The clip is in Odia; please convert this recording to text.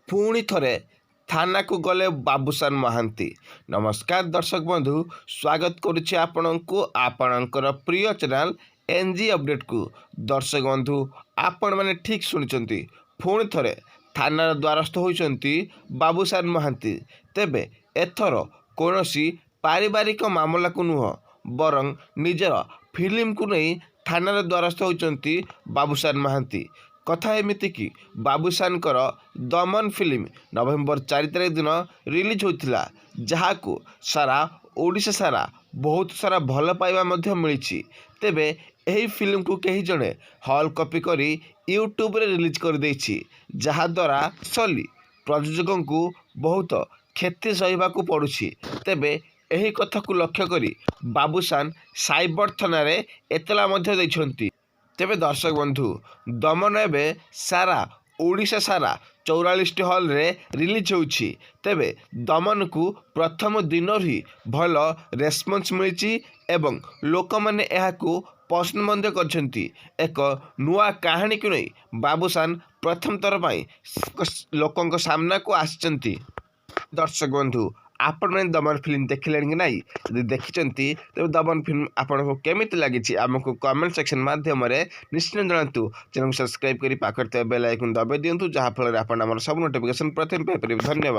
ପୁଣି ଥରେ ଥାନାକୁ ଗଲେ ବାବୁସାନ ମହାନ୍ତି। ନମସ୍କାର ଦର୍ଶକ ବନ୍ଧୁ, ସ୍ୱାଗତ କରୁଛି ଆପଣଙ୍କୁ ଆପଣଙ୍କର ପ୍ରିୟ ଚ୍ୟାନେଲ୍ ଏନ୍ଜି ଅପଡ଼େଟ୍କୁ। ଦର୍ଶକ ବନ୍ଧୁ, ଆପଣମାନେ ଠିକ୍ ଶୁଣିଛନ୍ତି, ପୁଣି ଥରେ ଥାନାର ଦ୍ୱାରସ୍ଥ ହୋଇଛନ୍ତି ବାବୁସାନ ମହାନ୍ତି। ତେବେ ଏଥର କୌଣସି ପାରିବାରିକ ମାମଲାକୁ ନୁହଁ, ବରଂ ନିଜର ଫିଲ୍ମକୁ ନେଇ ଥାନାର ଦ୍ୱାରସ୍ଥ ହୋଇଛନ୍ତି ବାବୁସାନ ମହାନ୍ତି। କଥା ଏମିତି କି ବାବୁସାନଙ୍କର ଦମନ ଫିଲ୍ମ ନଭେମ୍ବର 4 ତାରିଖ ଦିନ ରିଲିଜ୍ ହୋଇଥିଲା, ଯାହାକୁ ସାରା ଓଡ଼ିଶା ସାରା ବହୁତ ସାରା ଭଲ ପାଇବା ମଧ୍ୟ ମିଳିଛି। ତେବେ ଏହି ଫିଲ୍ମକୁ କେହି ଜଣେ ହଲ୍ କପି କରି ୟୁଟ୍ୟୁବରେ ରିଲିଜ୍ କରିଦେଇଛି, ଯାହାଦ୍ୱାରା ଅସଲି ପ୍ରଯୋଜକଙ୍କୁ ବହୁତ କ୍ଷତି ସହିବାକୁ ପଡ଼ୁଛି। ତେବେ ଏହି କଥାକୁ ଲକ୍ଷ୍ୟ କରି ବାବୁସାନ ସାଇବର ଥାନାରେ ଏତଲା ମଧ୍ୟ ଦେଇଛନ୍ତି। ତେବେ ଦର୍ଶକ ବନ୍ଧୁ, ଦମନ ଏବେ ସାରା ଓଡ଼ିଶା ସାରା 44ଟି ହଲ୍ରେ ରିଲିଜ୍ ହେଉଛି। ତେବେ ଦମନକୁ ପ୍ରଥମ ଦିନରୁ ହିଁ ଭଲ ରେସ୍ପନ୍ସ ମିଳିଛି ଏବଂ ଲୋକମାନେ ଏହାକୁ ପସନ୍ଦ ମଧ୍ୟ କରିଛନ୍ତି। ଏକ ନୂଆ କାହାଣୀକୁ ନେଇ ବାବୁସାନ ପ୍ରଥମ ଥର ପାଇଁ ଲୋକଙ୍କ ସାମ୍ନାକୁ ଆସିଛନ୍ତି। ଦର୍ଶକ ବନ୍ଧୁ, ଆପଣମାନେ ଦମନ ଫିଲ୍ମ ଦେଖିଲେଣି କି ନାହିଁ? ଯଦି ଦେଖିଛନ୍ତି, ତେବେ ଦମନ ଫିଲ୍ମ ଆପଣଙ୍କୁ କେମିତି ଲାଗିଛି, ଆମକୁ କମେଣ୍ଟ ସେକ୍ସନ୍ ମାଧ୍ୟମରେ ନିଶ୍ଚୟ ଜଣାନ୍ତୁ। ଚ୍ୟାନେଲକୁ ସବସ୍କ୍ରାଇବ୍ କରି ପାଖରେ ଥିବା ବେଲ୍ ଆଇକନ୍ ଦବାଇ ଦିଅନ୍ତୁ, ଯାହାଫଳରେ ଆପଣ ଆମର ସବୁ ନୋଟିଫିକେସନ୍ ପ୍ରଥମେ ପାଇପାରିବେ। ଧନ୍ୟବାଦ।